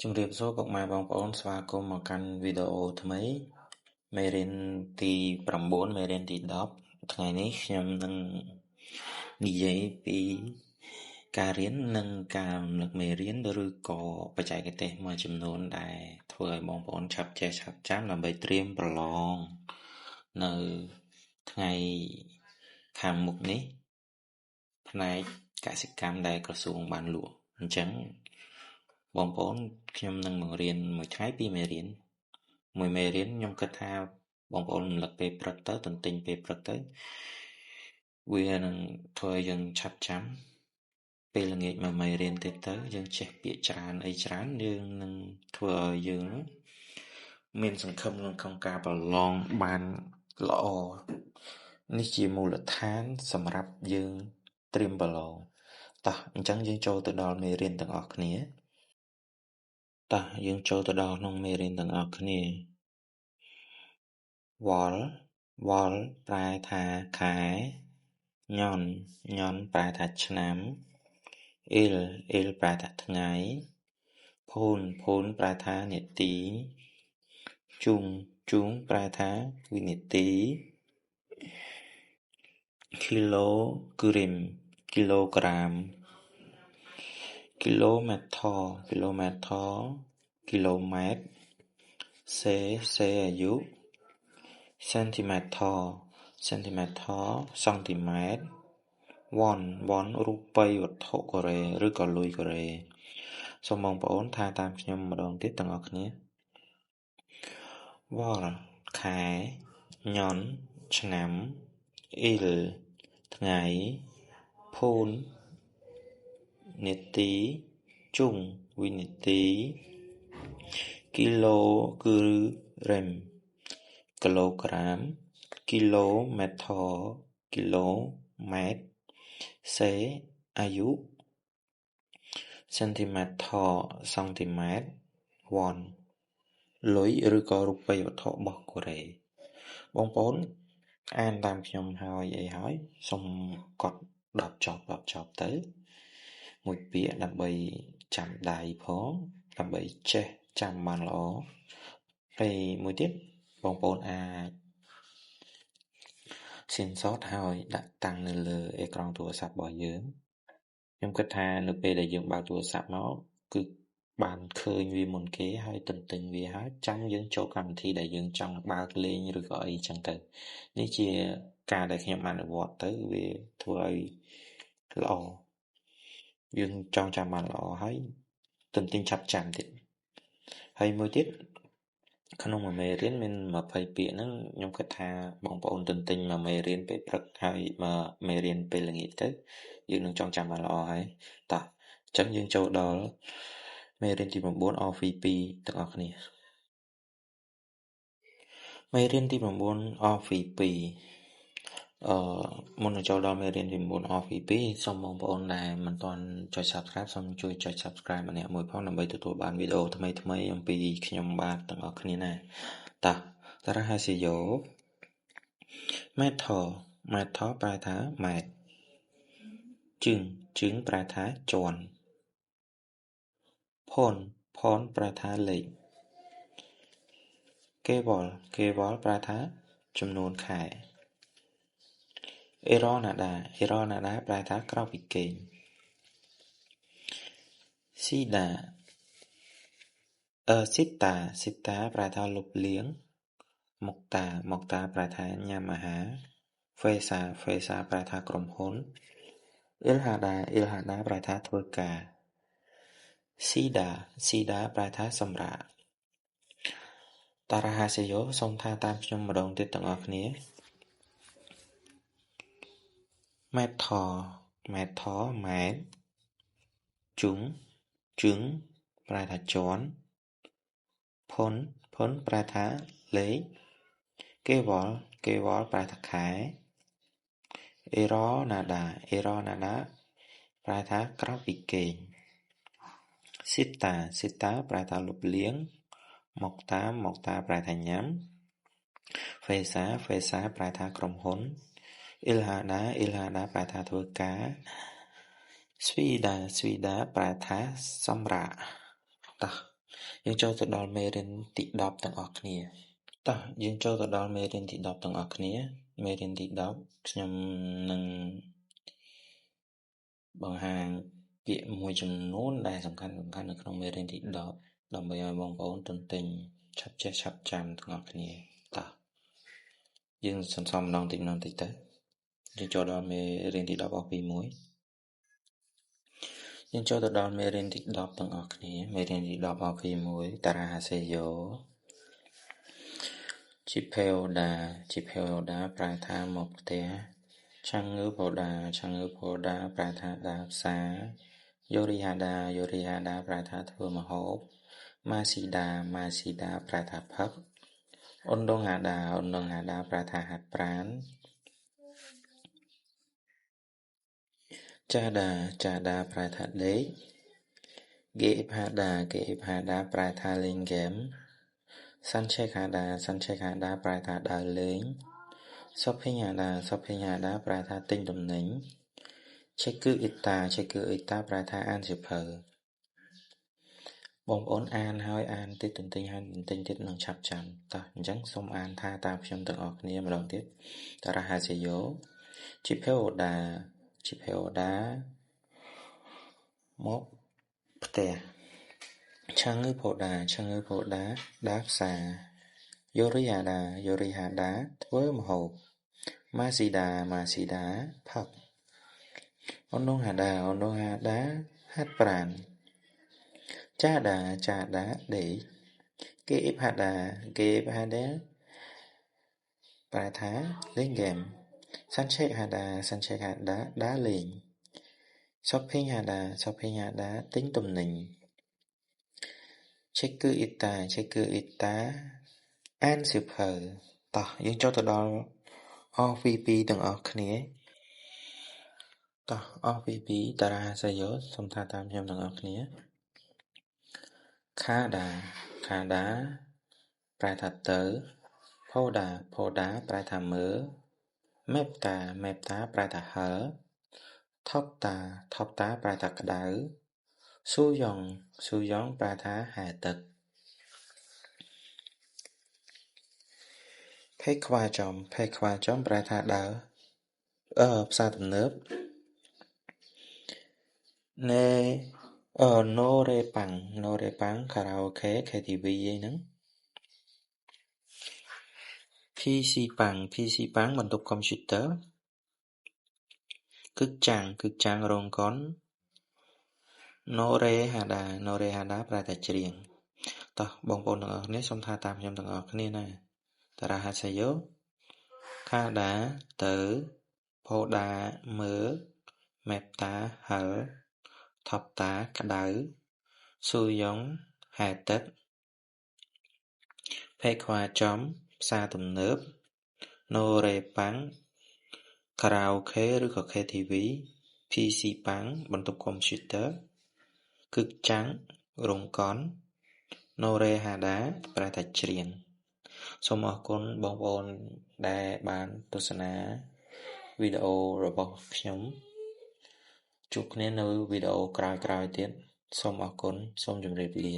ជំរាបសួរពុកម៉ែបងប្អូនស្វាគមន៍មកកាន់វីដេអូថ្មីមេរៀនទី9មេរៀនទី10ថ្ងៃនេះខ្ញុំនឹងនិយាយពីការរៀននិងការរំលឹកមេរៀនឬក៏បច្ចេកទេសមួយចំនួនដែលធ្វើឲ្យបងប្អូនឆាប់ចេះឆាប់ចាំដើម្បីត្រៀមប្រឡងនៅថ្ងៃខាងមុខនេះផ្នែកកសិកម្មដែលក្រសួងបានលក់អញ្ចឹងបងប្អូនខ្ញុំនឹងបង្រៀនមួយថ្ងៃពីរមេរៀនមួយមេរៀនខ្ញុំគិតថាបងប្អូនរំលឹកពេលព្រឹកទៅទន្ទិញពេលព្រឹកទៅវានឹងធ្វើឲ្យយើងឆាប់ចាំពេលល្ងាចមួយមេរៀនទៀតទៅយើងចេះពាក្យច្រើនអីច្រើនយើងនឹងធ្វើឲ្យយើងមានសង្ឃឹមក្នុងការប្រឡងបានល្អនេះជាមូលដ្ឋានសម្រាប់យើងត្រៀមប្រឡងតោះអញ្ចឹងយើងចូលទៅដល់មេរៀនទាំងអស់គ្នាតោះយើងចូលទៅដល់ក្នុងមេរៀនទាំងអស់គ្នាវល់វល់ប្រែថាខែញ៉ន់ញ៉ន់ប្រែថាឆ្នាំអ៊ីលអ៊ីលប្រែថាថ្ងៃភូនភូនប្រែថានាទីជុងជុងប្រែថាវិនាទីគីឡូក្រាមគីឡូក្រាមគីឡូម៉ែត្រគីឡូម៉ែត្រគីឡូម៉ែត្រសេសេអាយុសង់ទីម៉ែត្រសង់ទីម៉ែត្រសង់ទីម៉ែត្រវ៉ុនវ៉ុនរូបិយវត្ថុកូរ៉េឬក៏លុយកូរ៉េសូមបងប្អូនថាតាមខ្ញុំម្ដងទៀតទាំងអស់គ្នាវល់ខែញ៉ុនឆ្នាំអ៊ីលថ្ងៃភូននាទីជុងវិនាទីគីឡូក្រាមគីឡូក្រាមគីឡូម៉ែត្រគីឡូម៉ែត្រសេអាយុសង់ទីម៉ែត្រសង់ទីម៉ែត្រវ៉ុនលុយឬក៏រូបិយវត្ថុរបស់កូរ៉េបងប្អូនអានតាមខ្ញុំហើយអីហើយសូមកត់10ចប់10ចប់ទៅមួយពាក្យដើម្បីចាំដៃផងដើម្បីចេះចាំបានល្អហើយមួយទៀតបងប្អូនអាចសៀនសតហើយដាក់តាំងនៅលើអេក្រង់ទូរស័ព្ទរបស់យើងខ្ញុំគិតថានៅពេលដែលយើងបើកទូរស័ព្ទមកគឺបានឃើញវាមុនគេហើយទន្ទិញវាហើយចាំយើងចូលកម្មវិធីដែលយើងចង់បើកលេងឬក៏អីចឹងទៅនេះជាការដែលខ្ញុំអនុវត្តទៅវាធ្វើឲ្យល្អយើងចង់ចាំបានល្អហើយទន្ទិញឆាប់ចាំទៀតហើយមួយទៀតក្នុងមួយមេរៀនមាន20ពាក្យហ្នឹងខ្ញុំគិតថាបងប្អូនទន្ទិញមួយមេរៀនពេលព្រឹកហើយមួយមេរៀនពេលល្ងាចទៅយើងនឹងចង់ចាំបានល្អហើយតោះអញ្ចឹងយើងចូលដល់មេរៀនទី9 RV2 ទាំងអស់គ្នាមេរៀនទី9 RV2 មុននឹងចូលដល់មេរៀនទី9 RV2 សូមបងប្អូនដែលមិនទាន់ចុច Subscribe សូមជួយចុច Subscribe ម្នាក់មួយផងដើម្បីទទួលបានវីដេអូថ្មីៗអំពីខ្ញុំបាទទាំងអស់គ្នាណាតោះតារាហាស៊ីយ៉ូម៉ែថម៉ែថប្រែថាម៉ែត្រជឹងជឹងប្រែថាជាន់ផនផនប្រែថាលេខគេវល់គេវល់ប្រែថាចំនួនខែអេរ៉ណាដាអេរ៉ណាដាប្រែថាក្រោកពីគេងស៊ីដាស៊ីតាស៊ីតាប្រែថាលុបលាងមកតាមកតាប្រែថាញ៉ាំអាហារហ្វេសាហ្វេសាប្រែថាក្រុមហ៊ុនអ៊ីលហាដាអ៊ីលហាដាប្រែថាធ្វើការស៊ីដាស៊ីដាប្រែថាសម្រាកតារាហាសេយ៉ូសូមថាតាមខ្ញុំម្ដងទៀតទាំងអស់គ្នាម៉ែត្រម៉ែត្រម៉ែត្រជុងជឹងប្រែថាជាន់ផុនផុនប្រែថាលេខគេវល់គេវល់ប្រែថាខែអេរ៉ណាដាអេរ៉ណាដាប្រែថាក្រោកពីគេងស៊ីតាស៊ីតាប្រែថាលុបលាងមកតាមកតាប្រែថាញ៉ាំហ្វេសាហ្វេសាប្រែថាក្រុមហ៊ុនអ៊ីលហាដាអ៊ីលហាដាប្រែថាធ្វើការស្វីដាស្វីដាប្រែថាសម្រាកតោះ យើងចូលទៅដល់មេរៀនទី10ទាំងអស់គ្នាតោះយើងចូលទៅដល់មេរៀនទី10ទាំងអស់គ្នាមេរៀនទី10ខ្ញុំនឹងបង្ហាញពាក្យមួយចំនួនដែលសំខាន់នៅក្នុងមេរៀនទី10ដើម្បីឲ្យបងប្អូនទន្ទិញឆាប់ចេះឆាប់ចាំទាំងអស់គ្នាតោះយើងសន្សំម្ដងតិចទៅយើងចូលដល់មេរៀនទី10អស់ពី1យើងចូលទៅដល់មេរៀនទី10ទាំងអស់គ្នាមេរៀនទី10អស់ពី1តារាហាសេយ៉ូជីភេអូដាជីភេអូដាប្រែថាមកផ្ទះឆាំងងឺផូដាឆាំងងឺផូដាប្រែថាដើរផ្សារយូរីហាដាយូរីហាដាប្រែថាធ្វើម្ហូបម៉ាស៊ីដាម៉ាស៊ីដាប្រែថាផឹកអ៊ុនដងហាដាអ៊ុនដងហាដាប្រែថាហាត់ប្រាណចាដាចាដាប្រែថាដេកហ្គេអ៊ីបហាដាហ្គេអ៊ីបហាដាប្រែថាលេងហ្គេមសាន់ឆេកហាដាសាន់ឆេកហាដាប្រែថាដើរលេងសភិញហាដាសភិញហាដាប្រែថាទិញទំនិញឆេគឺអ៊ីតាឆេគឺអ៊ីតាប្រែថាអានសៀវភៅបងប្អូនអានហើយអានទៀតទន្ទិញហើយទន្ទិញទៀតនឹងឆាប់ចាំតោះអញ្ចឹងសូមអានថាតាមខ្ញុំទាំងអស់គ្នាម្ដងទៀតតារាហាសេយ៉ូជីភេអូដាជីភេអូដាមកផ្ទះឆាងឺផូដាឆាងឺផូដាដើរផ្សារយូរីហាដាយូរីហាដាធ្វើម្ហូបម៉ាស៊ីដាម៉ាស៊ីដាផឹកអ៊ុនដងហាដាអ៊ុនដងហាដាហាត់ប្រាណចាដាចាដាដេកគេអ៊ីបហាដាគេអ៊ីបហាដាប្រែថាលេងហ្គេមសាន់ឆេកហាដាសាន់ឆេកហាដាដើរលេងសភិញហាដាសភិញហាដាទិញទំនិញឆេគឺអ៊ីតាឆេគឺអ៊ីតាអានសៀវភៅតោះយើងចូលទៅដល់អស់ VP ទាំងអស់គ្នាតោះអស់ VP តារាសាយោសូមថាតាមខ្ញុំទាំងអស់គ្នាខាដាខាដាប្រែថាទៅផូដាផូដាប្រែថាមើលមេបតាមេបតាប្រែថាហិលថប់តាថប់តាប្រែថាក្តៅស៊ូយ៉ងស៊ូយ៉ងប្រែថាហែទឹកភេខ្វាចំភេខ្វាចំប្រែថាដើរផ្សារទំនើបណេណូរ៉េប៉ាំងណូរ៉េប៉ាំងខារ៉ាអូខេ KTV អីហ្នឹង PC ប៉ាំង PC ប៉ាំងបន្ទប់កុំព្យូទ័រគឹកចាំងគឹកចាំងរោងកុនណូរ៉េហាដាណូរ៉េហាដាប្រែថាច្រៀងតោះបងប្អូនទាំងអស់គ្នាសូមថាតាមខ្ញុំទាំងអស់គ្នាណាតារាហាសាយោខាដាទៅផូដាមើលមេបតាហិលថប់តាក្តៅស៊ូយ៉ងហែទឹកភេខ្វាចំផ្សារទំនើបណូរ៉េប៉ាំងខារ៉ាអូខេឬក៏ KTV PC ប៉ាំងបន្ទប់កុំព្យូទ័រគឹកចាំងរោងកុនណូរ៉េហាដាប្រែថាច្រៀងសូមអរគុណបងប្អូនដែលបានទស្សនាវីដេអូរបស់ខ្ញុំជួបគ្នានៅវីដេអូក្រោយៗទៀតសូមអរគុណសូមជម្រាបលា